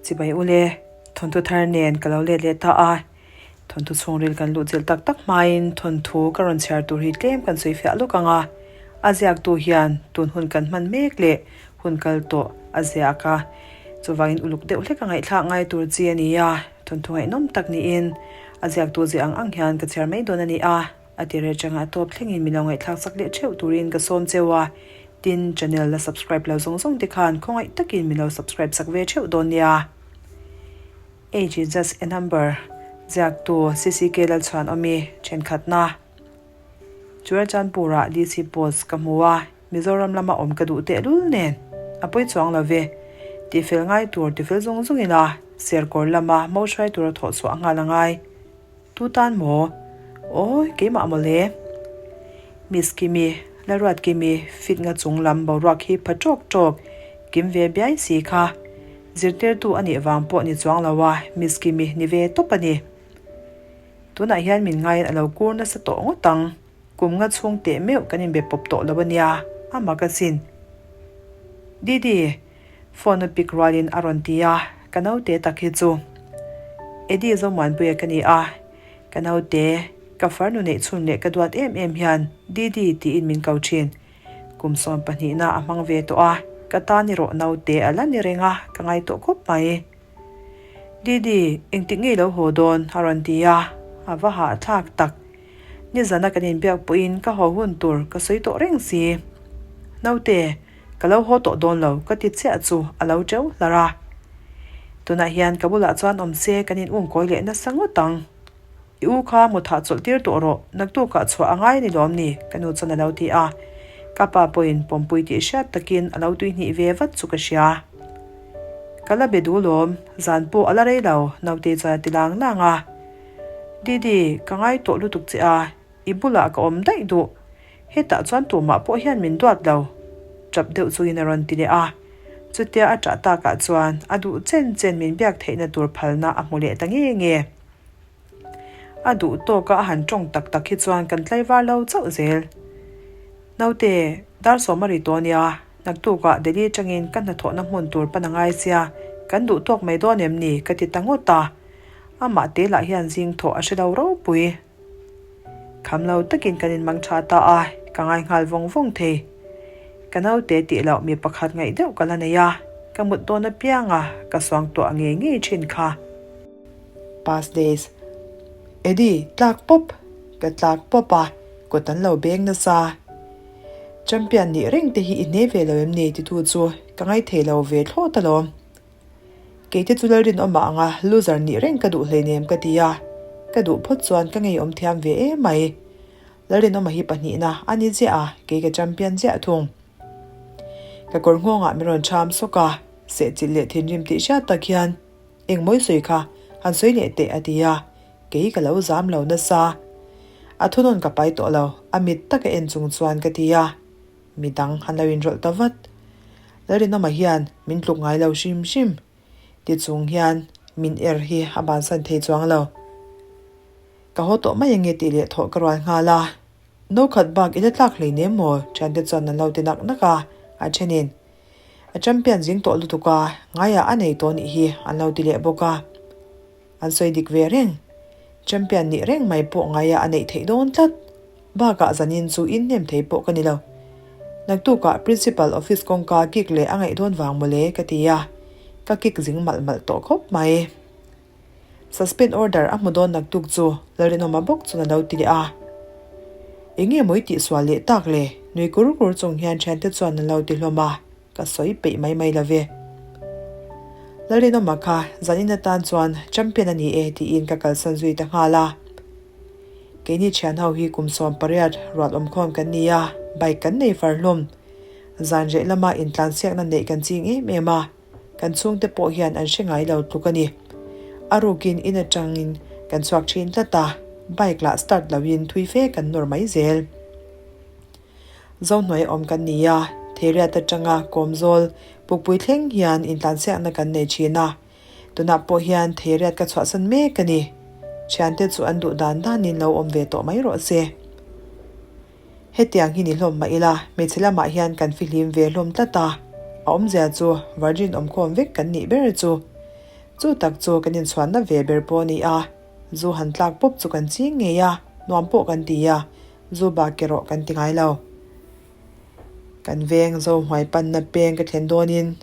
Chibai ule, thawnthu thar nen ka lo let leh ta a, thawnthu chhungril kan luh chilh tak tak hmain thawnthu ka rawn chhiar tur hi tlem kan sawi fiah lawk ang a, a ziaktu hian tun hun kan hman mek leh hun kal tawh a ziak a, chuvangin uluk deuh hlek a ngaihthlak ngai tur chi a ni a, thawnthu ngaihnawm tak niin a ziaktu ziah ang ang hian ka chhiar mai dawn a ni a. A ti reh changah tawp thlengin min lo ngaihthlak sak leh theuh turin ka sawm cheu a, tin channel la subscribe lo zawng zawng te khan khawngaih takin min lo subscribe sak ve theuh dawn nia. Age is just a number ziaktu CCK Lalchhuanawmi thenkhatna Churachandpur ah DC post ka hmu a, Mizoram lama awm ka duh tehlul nen a pawi chuang lo ve. Tifel ngai tur tifel zawng zawng ila Serkawr lama mo hruai tura thawh chhuah nghal a ngai. Tu tan maw? Aw, keimah maw le? Miss Kimi, Laruat Kimi fit nga chung lam boruak hi pha tawk tawk, kim ve biai si kha. Zirtirtu a nih vang pawh ni chuang lo a, Miss Kimi ni ve tawp a ni. Tunah hian min ngaiin a lo kur nasa tawh ngawt ang. Kum nga chhung teh meuh kan inbe pawp tawh lo a nia, a mak asin. Didi, Phone a pick rualin a rawn ti a, ka naute tak hi chu Eddie Zomuanpuia ka ni a, ka naute, ka farnu neih chhun leh ka duat em em hian Didi tiin min ko thin. Kum 12 na a hmang ve tawh a, ka tan erawh naute a la ni reng a, ka ngai tawh khawp mai. Didi, engtik ngei lo haw dawn? a rawn ti a, a va hahthlak tak. Nizana kan inbiak pawhin ka haw hun tur ka sawi tawh reng si. Naute, Ka lo haw tawh dawn lo ka ti chiah chu a lo teuh hlar a. Tunah hian ka bulah chuan awm se kan in umkawi leh nasa ngawt ang. I u kha mutha chawlh tir tawh rawh, naktukah chhuah a ngai a ni lawm ni? ka nu chuan a lo ti a. Ka pa pawhin pawmpui tih hriat takin a lo tuihnih ve vat chu ka hria. Ka la be duh lawm, zan pawh a la rei lo, naute chuan a ti lang lang a. Didi, ka ngai tawh lutuk che a, i bulah ka awm daih duh. Hetah chuan tumah pawh hian min duat lo, tap deuh chungin a rawn ti leh a. Chutia a ṭah takah chuan a duh chen chen min biak theihna tur phalna a hmu leh ta nge nge. A duh tawka a han ṭawng tak tak hi chuan kan tlaivar lo chauh zel. Naute, dar sawm a ri tawh nia, naktukah Delhi aṭangin ka hnathawhna hmun tur pan a ngai sia, kan duh tawk mai dawn em ni? ka ti ta ngawt a. Amah te lah hian zing thawh a hre lo ropui. Kham lo takin kan inmang tha ta a, ka ngai nghal vawng vawng thei. Ka naute tih loh mi pakhat ngaih deuh ka la nei a, ka mut dawn apiang a, ka suang tuah ngei ngei thin kha. Past days. Eddie, tlak pawp! Ka tlak pawp a, kut an lo beng nasa. Champion nih reng te hi i hne ve lo em ni titu chu ka ngaithei lo ve thlawt alawm. Keite chu Lalrinawma anga loser nih reng ka duh hleinem ka ti a, ka duh phawt chuan ka ngeiawm thiam ve em mai. Lalrinawma hi pahnihna a ni ziah a, kei ka champion ziah thung. Ka kawr nghawngah min rawn cham sawk a, sehchilh leh thinrim tih hriat tak hian engmawi sawi kha han sawi leh teh a ti a, kei ka lo zam lo nasa. A thunawn ka pai tawh lo, a mit taka en chung chuan ka ti a. Midang han lo inrawlh ta vat. Lalrinawma hian min tluk ngai lo hrim hrim. Ti chung hian min er hi a bansan thei chuang lo. Ka haw tawh mai ange tih leh thawh ka rual nghal a. No khat bak i la tlak hleinem maw? Thiante chuan an lo ti nak nak a, a thenin a champion zing tawh lutuk a, ngaiah a nei tawh nih hi an lo ti leh bawk a. An sawi dik ve reng. Champion nih reng mai pawh ngaia a neih theih dawn tlat. Bakah zanin chu in hnem thei pawh ka ni lo. Naktukah Principal office kawngka kik leh a ngaih dawn vang mawle ka ti a, ka kik zing malh malh tawh khawp mai. Suspend order a hmu dawn naktuk chu Lalrinawma bawk chuan a lo ti leh a. Enge mawi tihsual leh tak le? Nui kur kur chung hian thiante chuan an lo ti hlawm a. Ka sawi peih mai mai lo ve. Lalrinawma kha zanin atan chuan champion a ni e tiin ka kalsan zui ta nghal a. Keini thian ho hi kum 18 ruat awmkhawm kan ni a, bike kan nei far hlawm. Zan reh lama intlansiakna neih kan ching em em a, kan chhungte pawh hian an hre ngai lo tluk a ni. A rukin in atangin kan chhuak thin tlat a, bike lah start loin thui fe kan nawr mai zel. Zohnuai awm kan ni a, Theiriat atanga Kawmzawl pukpui thleng hian intlansiakna kan nei thin a, tunah pawh hian Theiriat ka chhuahsan mek a ni. Thiante chu an duh dan danin lo awm ve tawh mai rawh se. Hetiang hi ni hlawm mah ila, hmeichhe lamah hian kan fihlim ve hlawm tlat a, a awmzia chu virgin awmkhawm vek kan nih ber chu. Chu tak chu kan inchhuanna ve ber pawh a ni a, zu han tlak pawp chu kan ching ngei a, nuam pawh kan ti a, zu bak erawh kan ti ngai lo. Kan veng zo hmuai panna peng ka thlen dawnin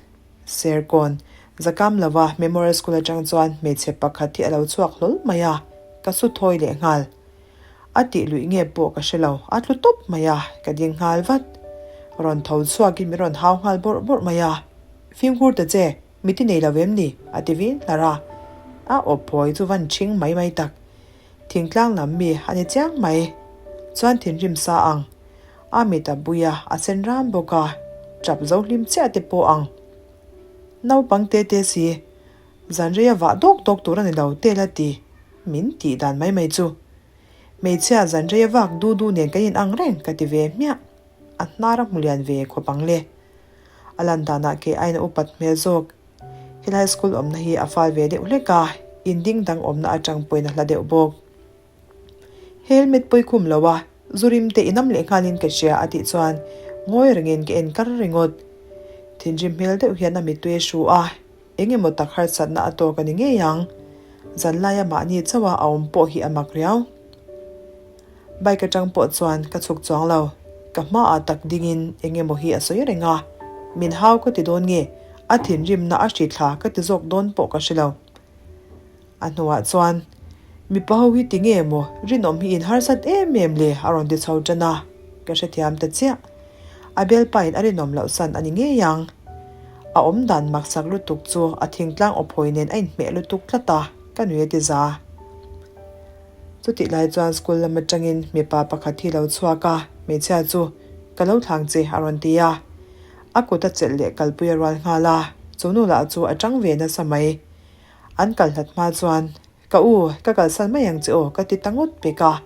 Serkawn Zakam lova Memorial School atang chuan hmeichhe pakhat hi a lo chhuak hlawl mai a, ka su thawi leh nghal. A tih luih nge pawh ka hre lo, a tlu tawp mai a, ka ding nghal vat. Rawn tho chhuakin min rawn hau nghal bawrh bawrh mai a, Fimkhur ta che, mi ti nei lo em ni? a ti vin hlar a. A aw phawi chu van ṭhing mai mai tak. Thingtlang lam mi a ni chiang mai. Chuan thinrim sa ang. A mit a bui a, a sen ram bawk a, ṭap zo hlim chiah te pawh ang. Naupang te te si, zan rei a vah dawk dawk tur a ni lo tel a ti, min tih dan mai mai chu. Hmeichhia zan rei a vak du du nen kan in ang reng ka ti ve hmiah. A hnar a hmu lian ve khawp ang le. A lan danah ke aiin a upat hmel zawk. Helai school awmna hi a fal ve deuh hlek a, in ding dang awmna atang pawhin a hla deuh bawk. Helmet pawi khum lo a, zu rim te inam leh nghalin ka hria a tih chuan ngawi rengin ka en kar ringawt. Thinrim hmel deuh hian a mittui a hru a, eng emaw tak harsatna a tawk a ni ngei ang. Zanlaia mahni chauha a awm pawh hi a mak riau. Bike atang pawh chuan ka chhuk chuang lo. Ka hmaah tak dingin eng emaw hi a sawi reng a, min hau ka ti dawn nge, a thinrimna a hri thla ka ti zawk dawn pawh ka hre lo. A hnuah chuan, Mipa ho hi ti nge maw, rinawm hi in harsat em em le a rawn ti chho tan a, ka hrethiam ta chiah. A bialpain a rinawm loh san a ni ngei ang. A awm dan maksak lutuk chu a thingtlang awphawi nen a inhmeh lutuk tlat a, ka nui a ti za. Chutih lai chuan school lam atangin mipa pakhat hi lo chhuak a, hmeichhia chu ka lo thlang che a rawn ti a. A kut a chelh leh kalpui a rual nghal a, chu nu lah chu a tang ve nasa mai. An kal hlat hma chuan, Ka u, ka kalsan mai ang che aw ka ti ta ngawt pek a,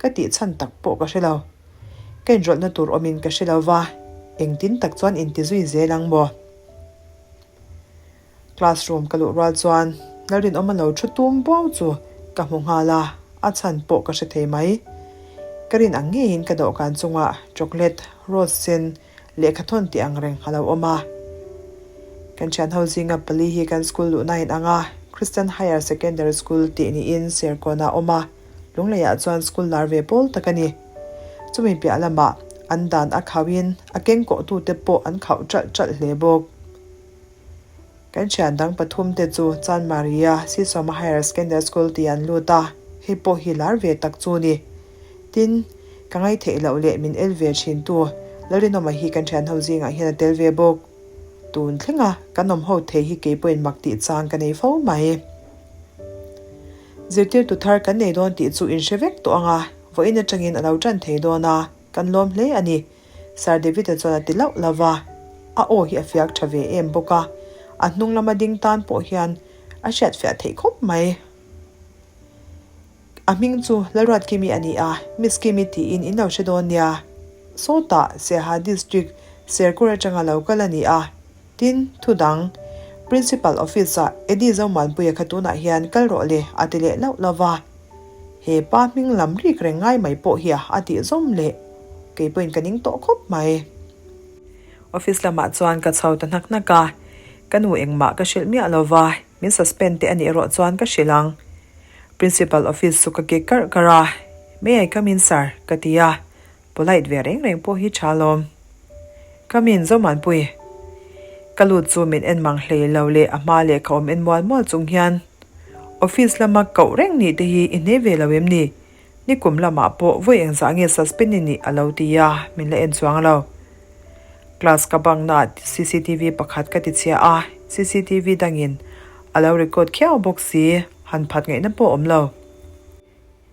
ka tih chhan tak pawh ka hre lo. Ka inrawlhna tur awmin ka hre lo va, engtin tak chuan inti zui zel ang maw? Classroom ka luh rual chuan Lalrinawma lo thu tum buau chu ka hmu nghal a, a chhan pawh ka hre thei mai. Ka rin ang ngeiin ka dawhkan chungah chocolate, rose sen, lehkha thawn tih ang reng a lo awm a. Kan thianho zinga pali hi kan school luhna in ang a, Christian Higher Secondary School tih niin Serkawnah a awm a, Lungleiah chuan school lar ve pawl tak a ni. Chumi piah lamah an dan a khauhin a kengkawhtute pawh an khauh ṭalh ṭalh hle bawk. Kan thian dang pathum te chu Chanmaria Sisawma Higher Secondary School tih an lut a, hei pawh hi lar ve tak chu ni. Tin, ka ngaihtheih loh leh min el ve thin tu Lalrinawma hi kan thian ho zingah hian a tel ve bawk. Tun thlenga kan awm ho thei hi kei pawhin mak tih chang ka nei fo mai. Zirtirtu thar kan nei dawn tih chu inhre vek tawh ang a, vawiin atangin a lo tan thei dawn a, kan lawm hle a ni. Sir David-a chuan a ti lauh lauh va, a aw hi a fiak tha ve em bawk a, a hnung lama ding tan pawh hian a hriat fiah theih khawp mai. A hming chu Lalruat Kimi a ni a, Miss Kimi tiin in lo hre dawn nia. Sawtah Siaha District Serkur atanga lo kal a ni a, tin, thu dang, Principal Office-ah Eddie Zomuanpuia kha tunah hian kal rawh le a ti leh lauh lauh va. He pa hming lam rik reng ngai mai pawh hi a tih zawm leh kei pawhin ka ning tawh khawp mai. Office lamah chuan ka chho ta hnak hnak a, ka nu engmah ka hrilh miah lo va, min suspend te a nih erawh chuan ka hrilh ang. Principal office chu ka kik karh karh a, May I come in sir? ka ti a, polite ve reng reng pawh hi tha lawm. Come in Zomanpui. Ka lut chu min en mang hlei lo leh a hma lehkha awm en mual mual chung hian Office lama koh reng nih te hi i hne ve lo em ni? Nikum lamah pawh vawi engzah nge suspend i nih a lo ti a, min la en chuang lo. Class ka bangnaah cctv pakhat ka ti chhia a, cctv dangin a lo record khiau bawk si, han phat ngaihna pawh awm lo.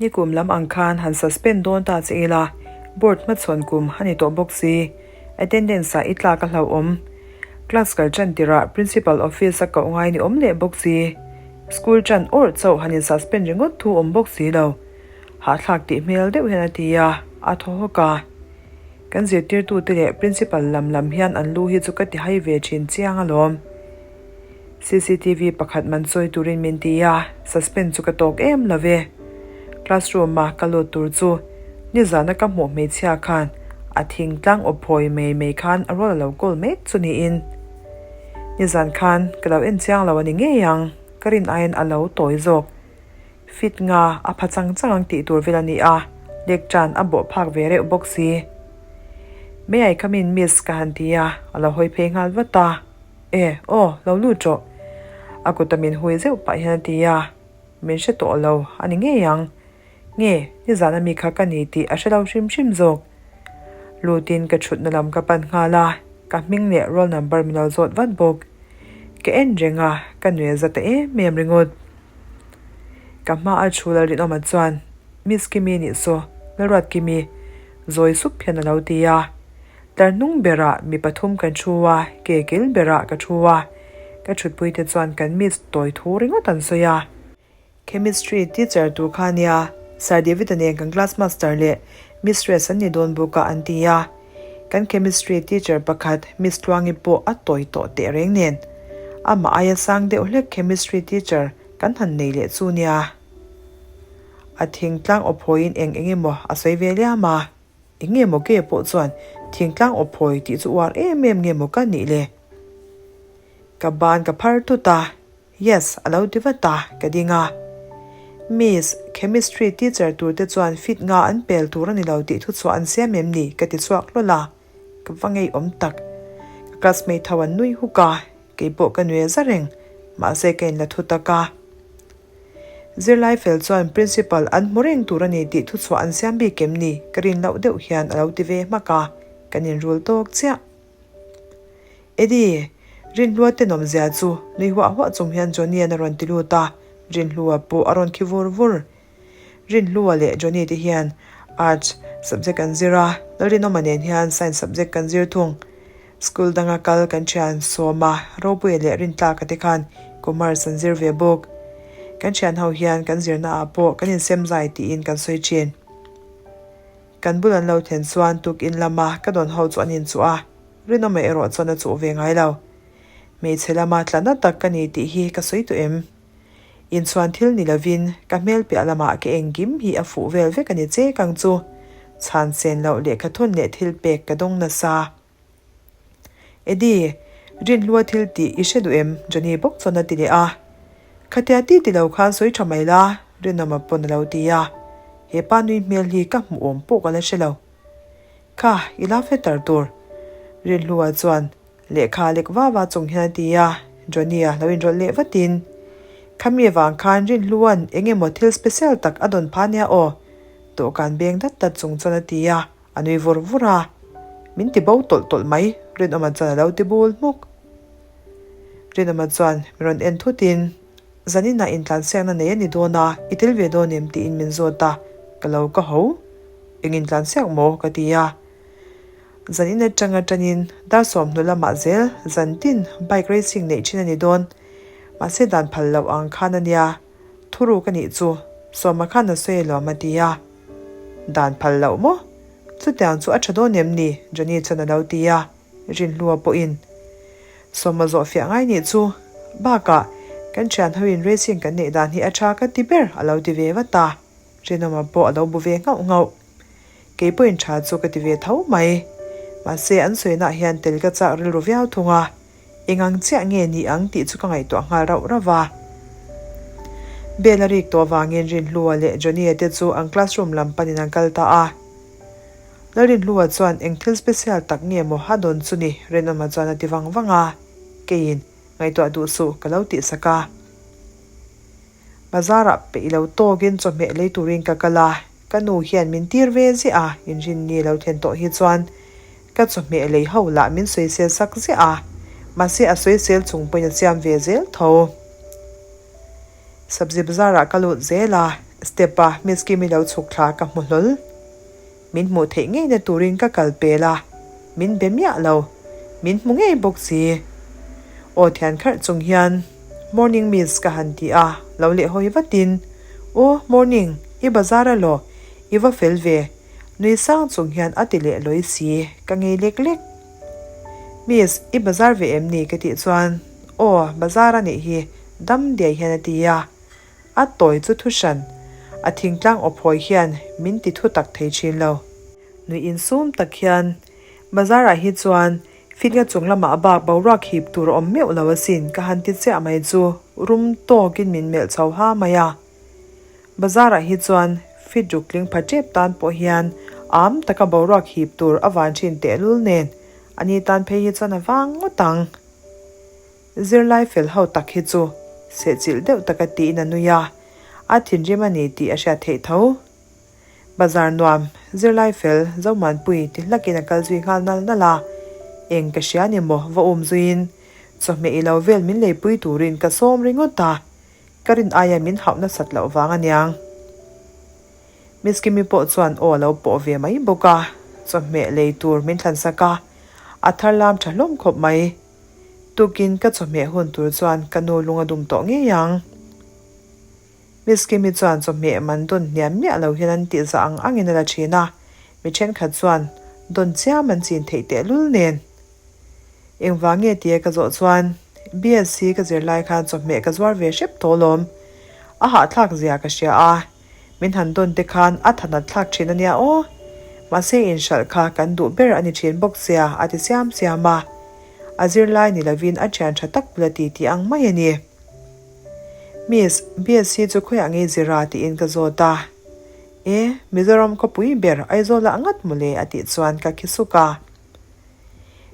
Nikum lam ang khan han suspend dawn ta che ila, board hmachhawn kum a ni tawh bawk si, attendance ah i tlak a hlauhawm. Class kal tan tirah principal office a koh ngai ni awm leh bawk si, school tan awrh chauh han in suspend ringawt thu awm bawk si lo. Hahthlak tih hmel deuh hian a ti a, a thaw hawk a. Kan zirtirtute leh principal lam lam hian an lu hi chu ka ti hai ve thin chiang alawm. Cctv pakhat man chawi turin min ti a, suspend chu ka tawk em lo ve. Classroom a ka lut tur chu nizana ka hmuh hmeichhia khan a thingtlang aw phawi mai mai khan a rual a lo kawl mek chu niin. Nizan khan ka lo en chiang lo a ni ngei ang. Ka rin aiin a lo tawi zawk. Fit nga a pha chang chang ang tih tur vel a ni a, lekṭan a bawh phak ve reuh bawk si. May I come in miss ka han ti a, a lo hawi phei nghal vat a. E, aw, lo lut rawh. A kuta min hui zeuh pah hian a ti a, min hre tawh lo a ni ngei ang. Nge, nizan ami kha ka ni tih a hre lo hrim hrim zawk. Lutin ka thutna lam ka pan nghal a, ka hming leh roll number min lo zawt vat bawk. Ka en reng a, ka nuih a za ta em em ringawt. Ka hma a thu Lalrinawma chuan, Miss Kimi nih saw, Lalruat Kimi, zawi sup hian a lo ti a. Tlar hnung berah mi pathum kan thu a, ke kil berah ka thu a. Ka thutpuite chuan kan miss tawi thu ringawt an sawi a. Chemistry teacher tur kha nia, Sir David-a nen kan class master leh mistress an ni dawn bawk a an ti a. Kan chemistry teacher pakhat Miss Tluangi pawh a tawi tawh teh reng nen. Amah aia sang deuh hlek chemistry teacher kan han nei leh chu nia. A thingtlang aw phawiin eng eng emaw a sawi ve liam a. Eng nge maw ke pawh chuan thingtlang aw phawi tih chu uar em em nge maw ka nih le? Ka ban ka phar tut a. Yes, a lo ti vat a, ka ding a. Miss, chemistry teacher tur te chuan fit nga an pel tur a ni lo tih thuchhuah an siam em ni? ka ti chhuak hlawl a, ka va ngeiawm tak. Ka classmate ho an nui huk a, kei pawh ka nui za reng, mahse ka inla thu tak a. Zirlai fel chuan principal an hmu reng tur a ni tih thuchhuah an siam bik em ni? ka rin loh deuh hian a lo ti ve hmak a, kan inrul tawk chiah. Eddie, Rinhlua tenawm zia chu nui huah huah chung hian Johnny-a'n a rawn ti lut a, Rinhlua pawh a rawn khi vur vur. Rinhlua leh Johnny te hian Arts subject an zir a, Lalrinawma nen hian Science subject kan zir thung. School danga kal kan thian Sawma, Ropuia leh Rintlaka te khan Commerce an zir ve bawk. Kan thian ho hian kan zirna ah pawh kan insem zai tiin kan sawi thin. Kan bul an lo thlen chuan tukin lama ka dawn ho chu an inchuh a, Rinawma erawh chuan a chuh ve ngai lo. Hmeichhe lama tla na tak ka ni tih hi ka sawi tawh em? Inchhuan thil ni lovin ka hmel piah lamah ka engkim hi a fuh vel vek a ni che kang chu. Chhan sen loh lehkha thawn leh thil pek ka dawng nasa. Eddie, Rinhlua thil tih i hre duh em? Johnny bawk chuan a ti leh a. Khatia ti ti lo khan sawi tha mai la, Rinawma pawn a lo ti a. He pa nui hmel hi ka hmuh awm pawh ka la hre lo. Kha, i love letter tur. Rinhlua chuan lehkha lek va va chung hian a ti a, Johnny-a lo inrawlh leh vatin, Khami avang khan Rinhlua'n eng emaw thil special tak a dawn pha nia aw, dawhkan beng dat dat chung chuan a ti a. A nui vur vur a, min ti bo tawlh tawlh mai, Rinawma chuan a lo ti bul hmuk. Rinawma chuan min rawn en thutin, Zaninah intlansiakna nei a ni dawn a, i tel ve dawn em? tiin min zawt a, ka lo ka ho. Eng intlansiak maw? ka ti a. Zanin atanga tanin dar sawmhnu lamah zel zantin bike racing neih thin a ni dawn, mahse dan phal loh ang khan a nia. Thuruk a nih chu, Sawma khan a sawi alawm a ti a. Dan phal loh maw? Chutiang chu a tha dawn em ni? Johnny chuan a lo ti a, Rinhlua pawhin. Sawma zawh fiah ngai nih chu. Bakah, kan thian hoin racing kan neih dan hi a tha ka ti ber a lo ti ve vat a. Rinawma pawh a lo bu ve nghauh nghauh. Kei pawhin tha chu ka ti ve tho mai. Mahse, an sawinaah hian tel ka chak rilru viau thung a. Eng ang chiah nge ni ang tih chu ka ngaihtuah nghal rauh rauh va. Bell a rik tawh vangin Rinhlua leh Johnny-a te chu an classroom lam panin an kal ta a. Lalrinhlua chuan eng thil special tak nge maw a dawn chu ni Rinawma chuan a ti vang vang a, keiin ngaihtuah duh suh ka lo tihsak a. Bazar-ah peih lo tawkin chawhmeh lei turin ka kal a, ka nu hian min tir ve ziah a, inrinni lo thlen tawh hi chuan ka chawhmeh lei ho lah min sawisel sak ziah a, mahse a sawisel chung pawhin a siam ve zel tho. Sabzi bazar-ah ka lut zel a, step-a Miss Kimi lo chhuk thla ka hmu hlawl. Min hmuh theih ngeina turin ka kal pel a, min be miah lo, min hmu ngei bawk si. Aw thian kharh chung hian, Morning miss ka han ti a, lo leh hawi vatin, Aw, morning, i bazar a law, i va fel ve, nui sang chung hian a ti leh lawi si, ka ngei lek lek. Miss, i bazar ve em ni? ka tih chuan, Aw, bazar a nih hi, dam diai hian a ti a. A tawi chu thu hran, a thingtlang aw phawi hian min ti thu tak thei thin lo. Nui insum tak hian, Bazar ah hi chuan Fit nga chung lamah bak boruak hip tur a awm meuh lo asin ka han ti chiah mai chu rum tawkin min melh chho ha mai a. Bazar ah hi chuan fit ruk tling pha tep tan pawh hian am taka boruak hip tur a van thin tehlul nen ani tan phei hi chuan a vang ngawt ang. Zirlai fel ho tak hi chu sehchilh deuh taka tiin a nui a, a thinrim a ni tih a hriat theih tho. Bazar nuam, zirlai fel, Zomuanpui ti hlakin a kal zui nghal nal nal a, eng ka hria ni maw va um zuiin chawhmeh i lo vel min leipui turin ka sawm ringawt a, ka rin aia min hauh nasat loh vang aniang. Miss Kimi pawh chuan aw a lo pawh ve mai bawk a, chawhmeh lei tur min thlansak a, a thar lam tha hlawm khawp mai. Tukin ka chawhmeh hun tur chuan ka nu lung a dum tawh ngei ang. Miss Kimi chuan chawhmeh man dawn hniam miah lo hian an tih zah ang angin a la thin a, mi thenkhat chuan dawn chiam an chin theih tehlul nen. Engvang nge tia ka zawh chuan BSc ka zir lai khan chawhmeh ka zuar ve hrep tawh lawm. A hahthlak zia ka hria a, min han dawn te khan a thanat thlak thin a nia aw. Mahse inhralh kha kan duh ber a ni thin bawk sia a ti siam siam a. A zirlai ni lovin a thian tha tak bula ti tih ang mai a ni. Miss, BSc chu khawiah nge zir a? tiin ka zawt a. E, Mizoram khawpui ber Aizawlah ngat mawle a tih chuan ka khi suk a.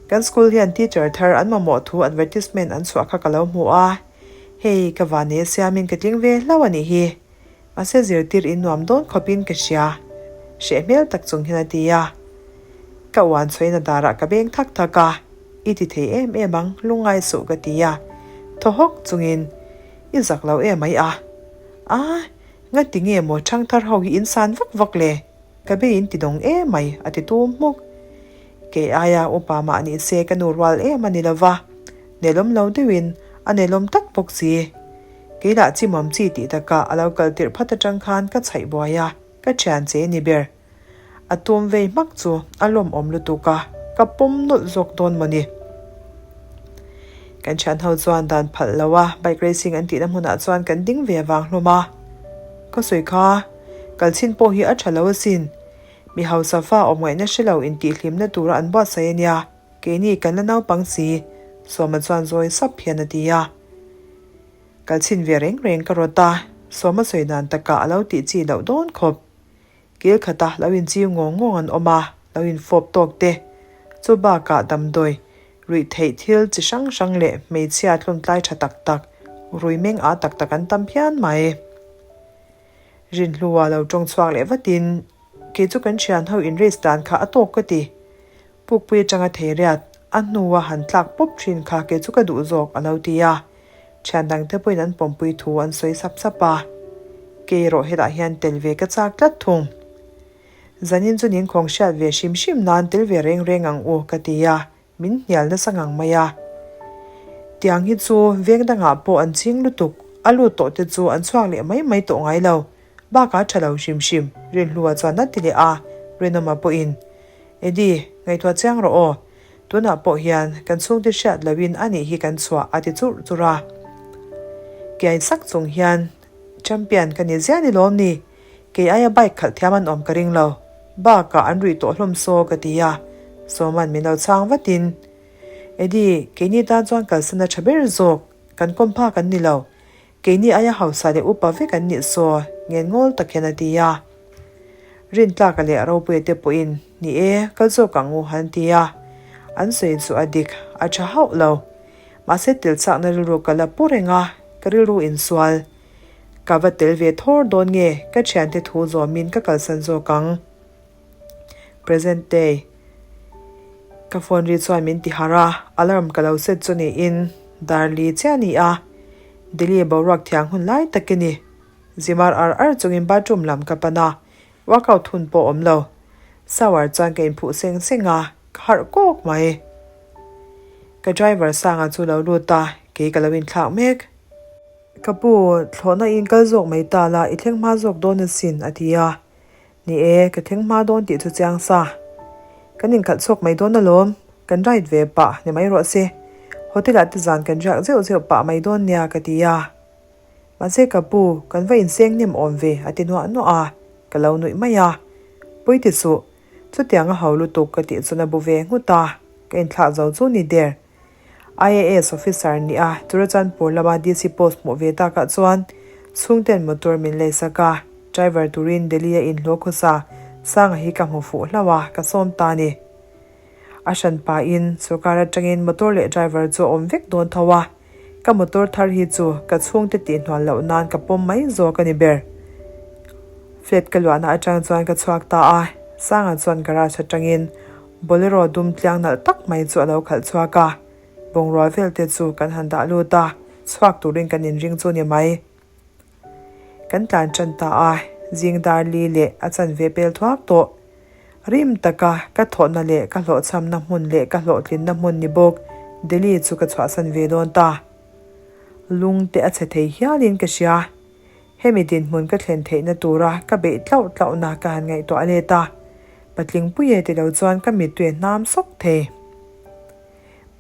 Kan school hian teacher thar an mamawh thu advertisement an chhuah kha ka lo hmu a, hei ka vanei siamin ka tling ve hlauh a nih hi. Mahse zirtir in nuam dawn khawpin ka hria, hreh hmel tak chung hian a ti a. Ka uan chhuahin a darah ka beng thak thak a, i ti thei em em ang, lungngai suh ka ti a. Thaw hawk chungin, I zak lo em ai a. A, ngati nge maw ṭhangthar ho hi in san vak vak le? Ka be in ti dawng em mai, a ti tum hmuk. Kei aia upa mah ni se ka nu rual em a ni lo va, nelawm lo deuhin a nelawm tak bawk si. Kei lah chimawm chi tih takah a lo kal tirh phat atang khan ka chhaih buai a, ka thian che ni ber. A tum vei hmak chu a lawmawm lutuk a, ka pawm nawlh zawk dawn maw ni. Kan thian ho chuan dan phalh lo a, bike racing an tihna hmunah chuan kan ding ve vang hlawm a. Ka sawi kha, kal chhin pawh hi a tha lo asin. Mi hausa fa awm ngaihna hre lo intihhlimna tura an buatsaih a nia, keini kan la naupang si, Sawma chuan zawi sap hian a ti a. Kal chhin ve reng reng ka rawt a, Sawma sawi dan takah a lo tih chi loh dawn khawp. Kil khata lo inchiu ngawng ngawng an awm a, lo infawp tawk te. Chu bakah damdawi, ruih theih thil chi hrang hrang leh hmeichhia tluntlai tha tak tak, rui meng ah tak tak an tam phian mai. Rinhlua lo tawng chhuak leh vatin, Kei chu kan thian ho in race dan kha a tawk ka ti. Pukpui atanga thei riat, a hnua han tlak pawp thin kha kei chu ka duh zawk a lo ti a. Thian dangte pawhin an pawmpui thu an sawi sap sap a. Kei erawh hetah hian tel ve ka chak tlat thung. Zanin chu ninkhawng hriat ve hrim hrim nan tel ve reng reng ang u ka ti a, min hnial nasa ngang mai a. Tiang hi chu veng dangah pawh an ching lutuk, a lut tawh te chu an chhuak leh mai mai tawh ngai lo. Bakah tha lo hrim hrim, Rinhlua chuan a ti leh a, Rinawma pawhin, Eddie, ngaihtuah chiang rawh aw. Tunah pawh hian kan chhungte hriat lohin a nih hi kan chhuah a ti churh churh a. Kiai sak chung hian, Champion ka ni ziah ni lawm ni? Kei aia bike khalh thiam an awm ka ring lo. Bakah an ruih tawh hlawm saw ka ti a. Sawman min lo chhang vatin, Eddie, keini tan chuan kalsan a tha ber zawk, kan kawm phak an ni lo. Keini aia hausa leh upa vek an nih saw ngen ngawl tak hian a ti a. Rintlaka leh Ropuia te pawhin, Ni e, kal zawk ang u, an ti a. An sawi chu a dik, a tha hauh lo. Mahse tel chakna rilru ka la pu reng a, ka rilru insual. Ka va tel ve thawr dawn nge, ka thiante thu zawmin ka kalsan zawk ang. Present day. Ka phone ri chuan min ti harh a, alarm ka lo set chu niin dar li chiah a ni a, Delhi boruak thiang hun lai tak i ni. Zimar ar ar chungin bathroom lam ka pan a, workout hun pawh awm lo. Shower chuan ka inphuh seng seng a, ka harh kawk mai. Ka driver Sanga chu lo lut a, kei ka lo inthlak mek. Ka pu, thlawhna in kal zawk mai ta la, i thleng hma zawk dawn asin, a ti a. Ni e, ka thleng hma dawn tih chu chiang sa. Kan inkhalh chhuak mai dawn alawm, kan ride ve pah ni mai rawh se. Hotel ah te zan kan riak zeuh zeuh pah mai dawn nia ka ti a. Mahse ka pu, kan va inseng hnem awm ve a ti nuah nuah a, ka lo nuih mai a. Pawi ti suh, chutiang a ho lutuk ka tih chuan a bu ve nghut a. Ka inthlah zo chu ni der. IAS officer nih a, Churachandpur lama DC post hmuh ve takah chuan chhungten motor min leisak a, driver turin Delhi a inhlawh khawsa Sanga hi ka hmu fuh hlauh a, ka sawm ta a ni. A hran pahin sorkar atangin motor leh driver chu a awm vek dawn tho a, ka motor thar hi chu ka chhungte tihhnual loh nan ka pawm mai zawk a ni ber. Flat ka luahna atang chuan ka chhuak ta a, Sanga chuan garage atangin Bolero dum tliang nalh tak mai chu a lo khalh chhuak a, bungrua vel te chu kan han dah lut a, chhuak turin kan inring chu ni mai. Kan tlan tan ta a, zing dar li leh a chanve pel thuak tawh. Rim taka ka thawhna leh ka hlawhchhamna hmun leh ka hlawhtlinna hmun ni bawk Delhi chu ka chhuahsan ve dawn ta. Lung te a chhe thei hialin ka hria. Hemi dinhmun ka thlen theihna tura ka beih tlauh tlauhna ka han ngaihtuah let a, patling pui e ti lo chuan ka mittui a hnam sawk thei.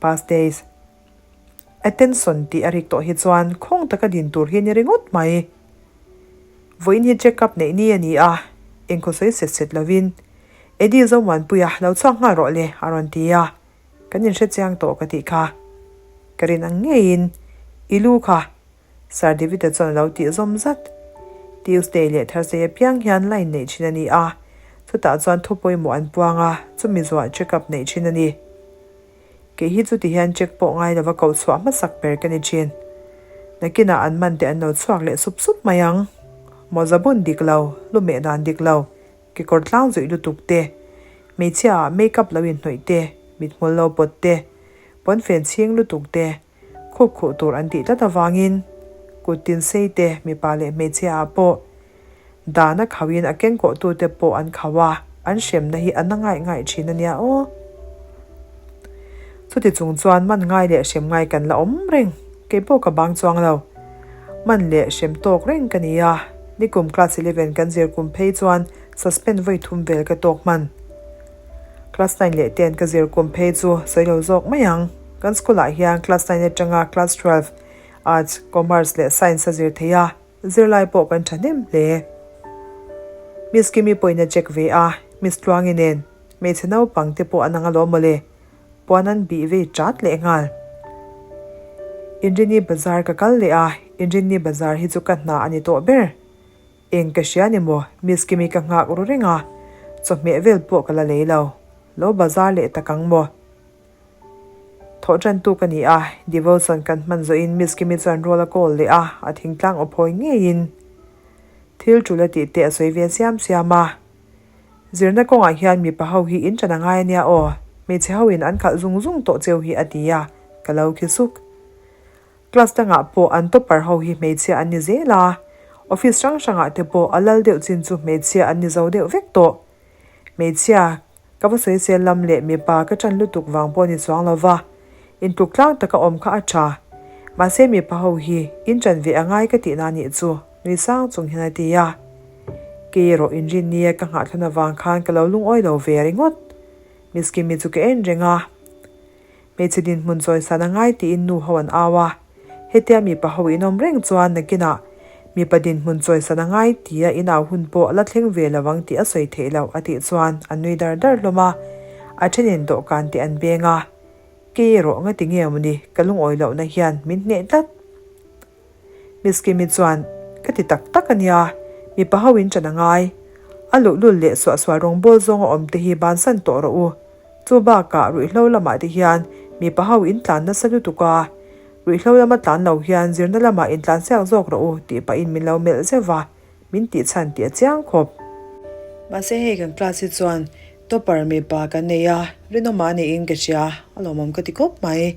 Past days. Attention tih a rik tawh hi chuan khawng taka din tur hi a ni ringawt mai. Vawiin hi check up neih ni a ni a, engkhaw sawi set set lovin Eddie Zomuanpuia lo chhuak nghal rawh le a rawn ti a, kan inhre chiang tawh ka tih kha. Ka rin ang ngeiin i lu kha Sir David-a chuan a lo tih zawm zat. Tuesday leh Thursday apiang hian line neih thin a ni a, chutah chuan thu pawimawh an puang a, chumi zuah check up neih thin a ni. Kei hi chuti hian check pawh ngai lova koh chhuah hmasak ber ka ni thin. Nakinah an man te an lo chhuak leh sup sup mai ang. Mawza bun dik lo, lu meh dan dik lo, kekawr tlang zuih lutuk te, hmeichhia ah make up lo inhnawih te, mithmul lo pawt te, pawnfen chhing lutuk te, Khup khuh tur an tih tlat avangin kut tin sei te mipa leh hmeichhia ah pawh dan a khauh in a kengkawh tu te pawh an khauh a, an hremna hi a na ngaih ngaih thin a nia aw. Chuti chung chuan man ngai leh hrem ngai kan la awm reng, kei pawh ka bang chuang lo. Man leh hrem tawk reng ka ni a, nikum class 11 kan zir kum phei chuan suspend vawi thum vel ka tawk hman. Class 9 leh 10 ka zir kum phei chu sawi lo zawk mai ang. Kan school ah hian class 9 atanga class 12 Arts, Commerce leh Science a zir thei a, zirlai pawh kan thahnem hle. Miss Kimi pawhin a check ve a, Miss Tluangi nen hmeichhe naupang te pawh an ang alawm mawle, puan an bih vei chat leh nghal. Inrini bazar ka kal leh a, Inrini bazar hi chu ka hna a ni tawh ber. Eng ka hria ni maw, Miss Kimi ka nghak ru reng a, chawhmeh vel pawh ka la lei lo. Lo bazar leh tak ang maw? Thawh tantu ka ni a, devotion kan hman zawhin Miss Kimi chuan rual a call leh a, a thingtlang aw phawi ngeiin thil tul a tih te a sawi ve siam siam a. Zirna kawngah hian mipa ho hi in ṭan a ngai a nia aw, hmeichhe ho in an khalh zung zung tawh cheu hi a ti a, ka lo khi suk. Class dangah pawh an topper ho hi hmeichhia an ni zel a, office hrang hrangah te pawh a lal deuh chin chu hmeichhia an ni zo deuh vek tawh. Hmeichhia, ka va sawisel lam leh mipa ka ṭan lutuk vang pawh ni chuang lo va, intluk tlang taka awm kha a ṭha. Mahse mipa ho hi in ṭan ve a ngai ka tihna nih chu nui sang chung hian a ti a. Kei erawh inrin nia ka nghahthlan avang khan ka lo lungawi lo ve ringawt. Miss Kimi chu ka en reng a. Hmeichhe dinhmun chawisan a ngai tiin nu ho an au a, hetia mipa ho in awm reng chuan nakinah mipa dinhmun chawisan a ngai tia in au hun pawh a la thleng ve lo ang tih a sawi theih loh a tih chuan an nui dar dar hlawm a, a thenin dawhkan te an beng a, kei erawh nga ti nge mawni ka lungawi lohna hian min hneh tlat. Miss Kimi chuan, Ka ti tak tak a nia, mipa ho in ṭan a ngai. A luhlul leh suahsual rawngbawl zawnga awm te hi bansan tawh rawh u. Chu bakah ruihhlo lamah te hian mipa ho in tlan nasa lutuk a, ruihhlo lama tlan lo hian zirna lamah in tlan siak zawk rawh u tih pahin min lo melh zeuh va, min tih chhan tih a chiang khawp. Mahse hei kan class hi chuan topper mipa kan nei a, rinawma niin ka hria, a lawmawm ka ti khawp mai.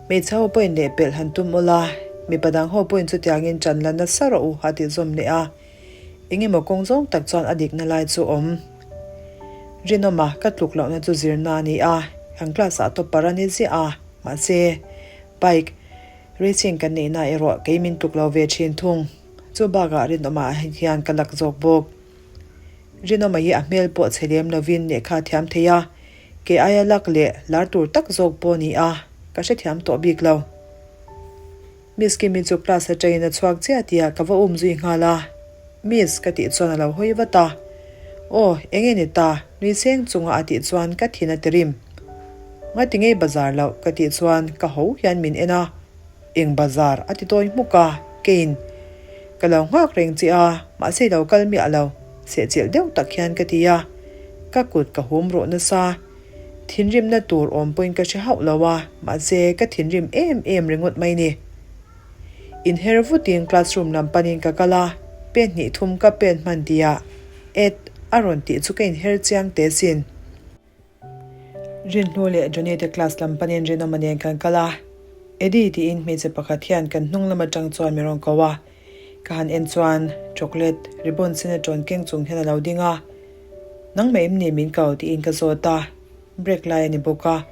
Hmeichhe ho pawhin lehpelh han tum ula, mipa dang ho pawhin chutiangin ṭan la nasa rawh u a tih zawm leh a, eng emaw kawng zawng tak chuan a dikna lai chu awm. Rinawma ka tluk lohna chu zirna a ni a, kan class ah topper a ni ziah a, mahse bike racing kan neihna erawh kei min tluk lo ve ṭhin thung. Chu bakah Rinawma hian ka lak zawk bawk. Rinawma hi a hmel pawh chhe lem lovin lehkha a thiam thei a, kei aia lak leh lar tur tak zawk pawh ni a, ka hrethiam tawh bik lo. Miss Kimi chu class atangin a chhuak chiah tihah ka va um zui nghal a, Miss ka tih chuan a lo hawi vat a. Aw, eng nge ni ta? Nui seng chunga a tih chuan ka thin a ti rim. Ngati ngei bazar loh ka tih chuan ka ho hian min en a, eng bazar a ti tawi hmuk a, keiin ka lo nghak reng che a, mahse i lo kal miah lo, sehchilh deuh tak hian ka ti a, ka kut ka hum rawh nasa. Thinrimna tur awm pawhin ka hre hauh lo a, mahse ka thinrim em em ringawt mai ni. Inher vutin classroom lam panin ka kal a, pen hnih thum ka pen hman tihah Ed a rawn tih chu ka inher chiang teh sin. Rinhlu leh Johnny te class lam panin Rinawma nen kan kal a, Eddie tiin hmeichhe pakhat hian kan hnung lam atang chuan min rawn ko a, ka han en chuan chocolate ribbon sen a tawn keng chung hian a lo ding a, Nangmah em ni min ko tiin ka zawt a, break lai a ni bawk a,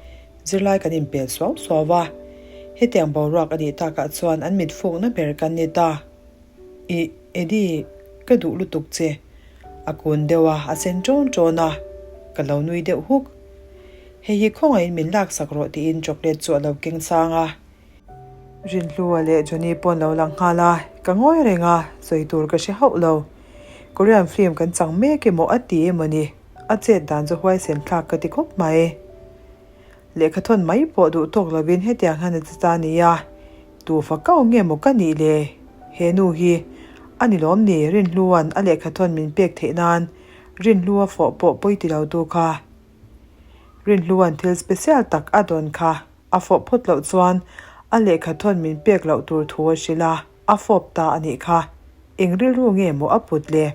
zirlai kan inpel suau suau a, hetiang boruak a nih takah chuan an mit fukna ber kan ni ta. Ih, Eddie, ka duh lutuk che. A kun deuh a, a sen ṭawn ṭawn a, ka lo nui deuh huk. Hei hi khawngaihin min laksak rawh tiin chocolate chu a lo keng sang a. Rinhlua leh Johnny pawh an lo lang nghal a, ka ngawi reng a, sawi tur ka hre hauh lo. Korean film kan chang mek emaw a ti emaw ni, a chet dan chu huaisen thlak ka ti khawp mai. Lehkha thawn mai pawh duh tawk lovin hetiang hian a ti ta nia, tu fa kau nge maw ka nih le? He nu hi a ni lawm ni Rinhlua'n a lehkha thawn min pek theih nan Rinhlua fawh pawh pawi ti lo tu kha. Rinhlua'n thil special tak a dawn kha a fawh phawt loh chuan a lehkha thawn min pek loh tur thu a hrilh a, a fawp ta a nih kha. Eng rilru nge maw a put le?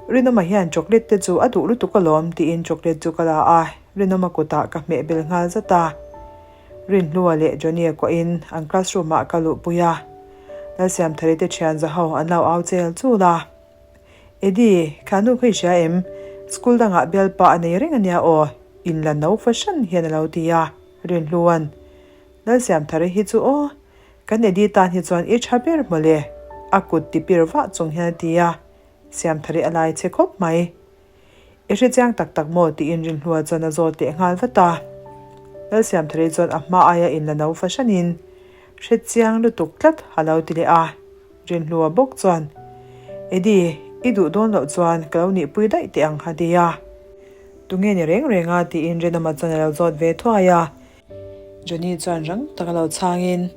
Rinawma hian chocolate te chu a duh lutuk alawm tiin chocolate chu ka la a, Rinawma kutah ka hmeh bel nghal zat a. Rinhlua leh Johnny-a kuahin an classroom ah ka luhpui a, Lalsiamthari te thian za ho an lo au chel chul a. Eddie, kha nu kha i hria em? School dangah bialpa a nei reng ania aw, in la no fahran hian a lo ti a, Rinhlua'n. Lalsiamthari hi chu aw, kan Eddie tan hi chuan i tha ber mawle, a kut ti pir vah chung hian a ti a, Siamthari a lai che khawp mai. I hre chiang tak tak maw? tiin Rinhlua chuan a zawt leh nghal vat a. Lalsiamthari chuan a hma aia in la no fahranin, Hre chiang lutuk tlat a lo ti leh a. Rinhlua bawk chuan, Eddie, i duh dawn loh chuan ka lo nihpui daih teh ang a ti a. Tunge ni reng reng a? tiin Rinawma chuan a lo zawt ve thuai a. Johnny chuan rang tak a lo chhangin,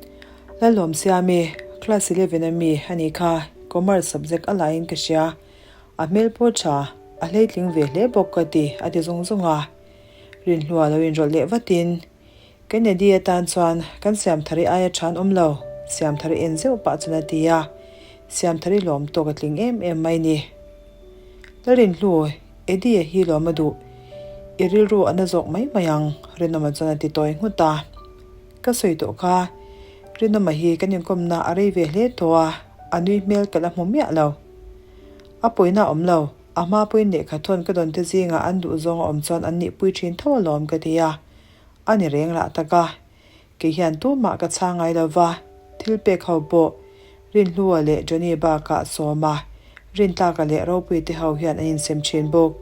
Lalawmsiami, class 11 a mi a nih kha, commerce subject a laiin ka hria. A hmel pawh tha, a hleitling ve hle bawk ka ti, a ti zung zung a. Rinhlua lo inrawlh leh vatin, Kennedy atan chuan kan Siamthari aia tha an awm lo, Siamthari en zeuh pah chuan a ti a. Siamthari lawm tawk a tling em em mai ni. Lalrinhlu, Eddie-a hi lawm a duh. I rilru a na zawk mai mai ang, Rinawma chuan a ti tawi nghut a. Ka sawi tawh kha, Rinawma hi kan inkawmna a rei ve hle tawh a, a nui hmel ka la hmu miah lo. A pawina a awm lo, a hma pawhin lehkha thawn ka dawn te zingah an duh zawng a awm chuan an nihpui thin tho alawm ka ti a, a ni reng lah tak a. Kei hian tumah ka chhang ngai lo va, thil pek ho pawh Rinhlua leh Johnny bakah Sawma, Rintlaka leh Ropuii te ho hian an insem thin bawk.